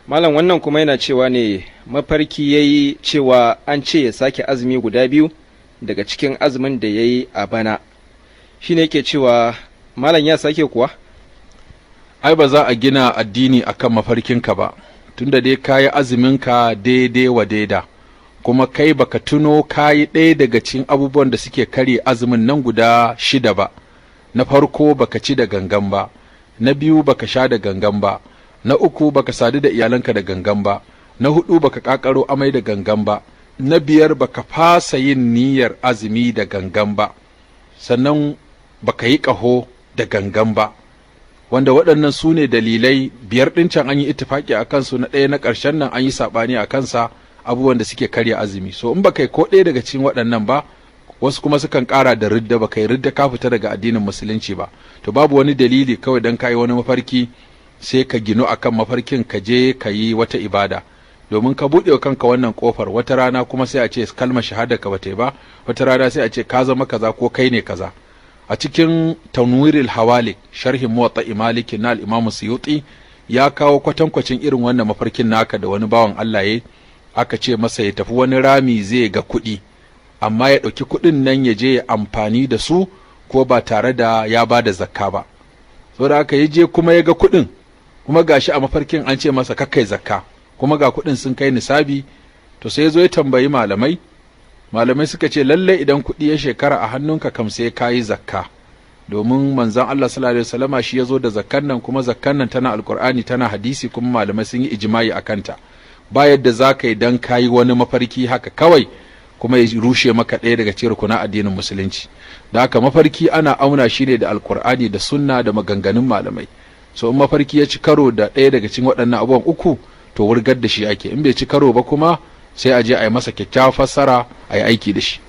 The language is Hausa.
Malam, wannan kuma yana cewa ne mafarki ya yi cewa an ce ya sake azumi guda biyu daga cikin azumin da ya yi a bana. Shi ne yake cewa, malam, ya sake kuwa? Ai ba za a gina addini akan mafarkinka ba, tunda dai ka yi azuminka daidai wa daida, kuma kai baka tuno ka yi ɗaya daga cikin abubuwan da suke karya azumin nan guda shida ba. Na farko, baka ci da gangan ba; na biyu, baka sha da gangan ba; na uku, baka sadu da iyalanka da gangan ba; na hudu, baka kakaro amai da gangan ba; na biyar, baka fasa yin niyyar azumi da gangan ba; sannan baka yi ƙaho da gangan ba, wanda waɗannan su ne dalilai biyar ɗin can an yi ittifaki a kansu. Na ɗaya, na ƙarshen nan, an yi saɓani a kansa, abubuwan da suke karya azumi. So in baka yi ko ɗaya daga cikin waɗannan ba, wasu kuma sukan ƙara da ridda, baka yi ridda ka fita daga addinin Musulunci ba, to babu wani dalili kawai dan ka yi wani mafarki sai ka ginu akan mafarkin ka je ka yi wata ibada, domin ka buɗe wa kanka wannan ƙofar. Wata rana kuma sai a ce kalmar shahada ka bata yi ba, wata rana sai a ce ka zama kaza ko kai ne kaza. A cikin Tanwirul Hawalik, sharhin Muwatta Maliki na al-Imam Suyuti, ya kawo kwatankwacin irin wannan mafarkin naka da wani bawan Allah ya aka ce masa ya tafi wani rami zai ga kuɗi, amma ya ɗauki kuɗin nan ya je ya amfani da su ko ba tare da ya ba da zakka ba. Saboda haka ya je kuma ya ga kuɗin, kuma gashi a mafarkin an ce masa kakkai zakka, kuma ga kuɗin sun kai nisabi. To sai ya zo ya tambayi malamai. Malamai suka ce lallai idan kuɗi ya shekara a hannunka kam sai ka yi zakka, domin Manzon Allah sallallahu alaihi wasallama shi ya zo da zakkan nan, kuma zakkan nan tana Alkur'ani, tana hadisi, kuma malamai sun yi ijma'i a kanta. Ba yadda za ka yi dan ka yi wani mafarki haka kawai kuma ya rushe maka ɗaya daga cikin rukunan addinin Musulunci. Da haka mafarki ana auna shi ne da Alkur'ani da Sunna da maganganun malamai. So in mafarki ya ci karo da ɗaya daga cikin waɗannan abubuwan uku, to wurgar da shi ake. In bai ci karo ba kuma, sai a je a yi masa kyakkyawar fassara, a yi aiki da shi.